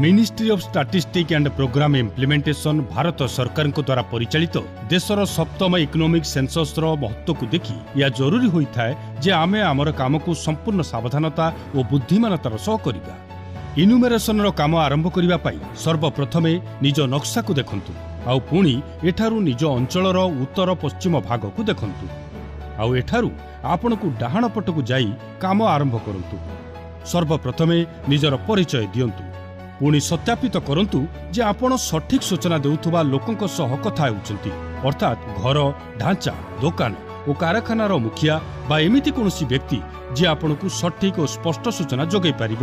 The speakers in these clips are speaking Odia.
Ministry of Statistic and Programme Implementation, Bharat ସରକାରଙ୍କ ଦ୍ୱାରା ପରିଚାଳିତ ଦେଶର ସପ୍ତମ ଇକୋନୋମିକ୍ ସେନ୍ସସ୍ର ମହତ୍ତ୍ୱକୁ ଦେଖି ଏହା ଜରୁରୀ ହୋଇଥାଏ ଯେ ଆମେ ଆମର କାମକୁ ସମ୍ପୂର୍ଣ୍ଣ ସାବଧାନତା ଓ ବୁଦ୍ଧିମାନତାର ସହ କରିବା। ଇନ୍ୟୁମେରେସନର କାମ ଆରମ୍ଭ କରିବା ପାଇଁ ସର୍ବପ୍ରଥମେ ନିଜ ନକ୍ସାକୁ ଦେଖନ୍ତୁ, ଆଉ ପୁଣି ଏଠାରୁ ନିଜ ଅଞ୍ଚଳର ଉତ୍ତର ପଶ୍ଚିମ ଭାଗକୁ ଦେଖନ୍ତୁ, ଆଉ ଏଠାରୁ ଆପଣଙ୍କୁ ଡାହାଣ ପଟକୁ ଯାଇ କାମ ଆରମ୍ଭ କରନ୍ତୁ। ସର୍ବପ୍ରଥମେ ନିଜର ପରିଚୟ ଦିଅନ୍ତୁ। ପୁଣି ସତ୍ୟାପିତ କରନ୍ତୁ ଯେ ଆପଣ ସଠିକ୍ ସୂଚନା ଦେଉଥିବା ଲୋକଙ୍କ ସହ କଥା ହେଉଛନ୍ତି, ଅର୍ଥାତ୍ ଘର, ଢାଞ୍ଚା, ଦୋକାନ ଓ କାରଖାନାର ମୁଖିଆ ବା ଏମିତି କୌଣସି ବ୍ୟକ୍ତି ଯିଏ ଆପଣଙ୍କୁ ସଠିକ୍ ଓ ସ୍ପଷ୍ଟ ସୂଚନା ଯୋଗାଇ ପାରିବ।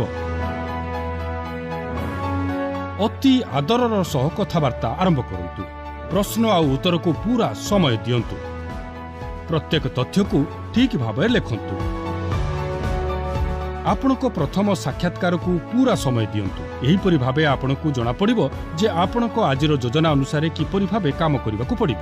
ଅତି ଆଦରର ସହ କଥାବାର୍ତ୍ତା ଆରମ୍ଭ କରନ୍ତୁ। ପ୍ରଶ୍ନ ଆଉ ଉତ୍ତରକୁ ପୁରା ସମୟ ଦିଅନ୍ତୁ। ପ୍ରତ୍ୟେକ ତଥ୍ୟକୁ ଠିକ୍ ଭାବରେ ଲେଖନ୍ତୁ। ଆପଣଙ୍କ ପ୍ରଥମ ସାକ୍ଷାତକାରକୁ ପୁରା ସମୟ ଦିଅନ୍ତୁ। ଏହିପରି ଭାବେ ଆପଣଙ୍କୁ ଜଣାପଡ଼ିବ ଯେ ଆପଣଙ୍କ ଆଜିର ଯୋଜନା ଅନୁସାରେ କିପରି ଭାବେ କାମ କରିବାକୁ ପଡ଼ିବ।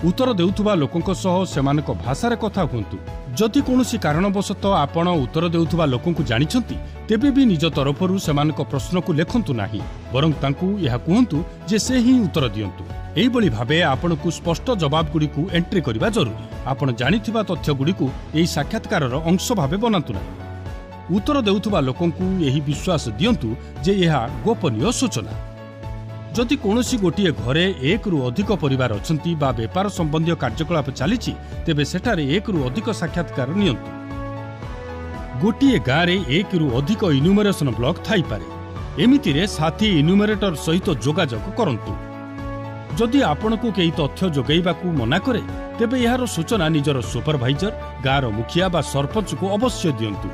ଉତ୍ତର ଦେଉଥିବା ଲୋକଙ୍କ ସହ ସେମାନଙ୍କ ଭାଷାରେ କଥା ହୁଅନ୍ତୁ। ଯଦି କୌଣସି କାରଣବଶତଃ ଆପଣ ଉତ୍ତର ଦେଉଥିବା ଲୋକଙ୍କୁ ଜାଣିଛନ୍ତି, ତେବେ ବି ନିଜ ତରଫରୁ ସେମାନଙ୍କ ପ୍ରଶ୍ନକୁ ଲେଖନ୍ତୁ ନାହିଁ, ବରଂ ତାଙ୍କୁ ଏହା କୁହନ୍ତୁ ଯେ ସେ ହିଁ ଉତ୍ତର ଦିଅନ୍ତୁ। ଏହିଭଳି ଭାବେ ଆପଣଙ୍କୁ ସ୍ପଷ୍ଟ ଜବାବଗୁଡ଼ିକୁ ଏଣ୍ଟ୍ରି କରିବା ଜରୁରୀ। ଆପଣ ଜାଣିଥିବା ତଥ୍ୟଗୁଡ଼ିକୁ ଏହି ସାକ୍ଷାତକାରର ଅଂଶ ଭାବେ ବନାନ୍ତୁ ନାହିଁ। ଉତ୍ତର ଦେଉଥିବା ଲୋକଙ୍କୁ ଏହି ବିଶ୍ୱାସ ଦିଅନ୍ତୁ ଯେ ଏହା ଗୋପନୀୟ ସୂଚନା। ଯଦି କୌଣସି ଗୋଟିଏ ଘରେ ଏକରୁ ଅଧିକ ପରିବାର ଅଛନ୍ତି ବା ବେପାର ସମ୍ବନ୍ଧୀୟ କାର୍ଯ୍ୟକଳାପ ଚାଲିଛି, ତେବେ ସେଠାରେ ଏକରୁ ଅଧିକ ସାକ୍ଷାତକାର ନିଅନ୍ତୁ। ଗୋଟିଏ ଗାଁରେ ଏକରୁ ଅଧିକ ଇନ୍ୟୁମେରେସନ ବ୍ଲକ ଥାଇପାରେ। ଏମିତିରେ ସାଥୀ ଇନ୍ୟୁମେରେଟର ସହିତ ଯୋଗାଯୋଗ କରନ୍ତୁ। ଯଦି ଆପଣଙ୍କୁ କେହି ତଥ୍ୟ ଯୋଗାଇବାକୁ ମନା କରେ, ତେବେ ଏହାର ସୂଚନା ନିଜର ସୁପରଭାଇଜର, ଗାଁର ମୁଖିଆ ବା ସରପଞ୍ଚକୁ ଅବଶ୍ୟ ଦିଅନ୍ତୁ।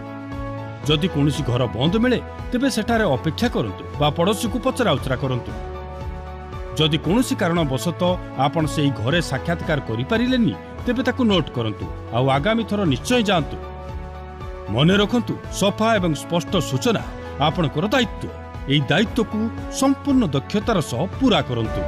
ଯଦି କୌଣସି ଘର ବନ୍ଦ ମିଳେ, ତେବେ ସେଠାରେ ଅପେକ୍ଷା କରନ୍ତୁ ବା ପଡ଼ୋଶୀକୁ ପଚରାଉଚରା କରନ୍ତୁ। ଯଦି କୌଣସି କାରଣବଶତଃ ଆପଣ ସେହି ଘରେ ସାକ୍ଷାତକାର କରିପାରିଲେନି, ତେବେ ତାକୁ ନୋଟ୍ କରନ୍ତୁ ଆଉ ଆଗାମୀ ଥର ନିଶ୍ଚୟ ଯାଆନ୍ତୁ। ମନେ ରଖନ୍ତୁ, ସଫା ଏବଂ ସ୍ପଷ୍ଟ ସୂଚନା ଆପଣଙ୍କର ଦାୟିତ୍ୱ। ଏହି ଦାୟିତ୍ୱକୁ ସମ୍ପୂର୍ଣ୍ଣ ଦକ୍ଷତାର ସହ ପୂରା କରନ୍ତୁ।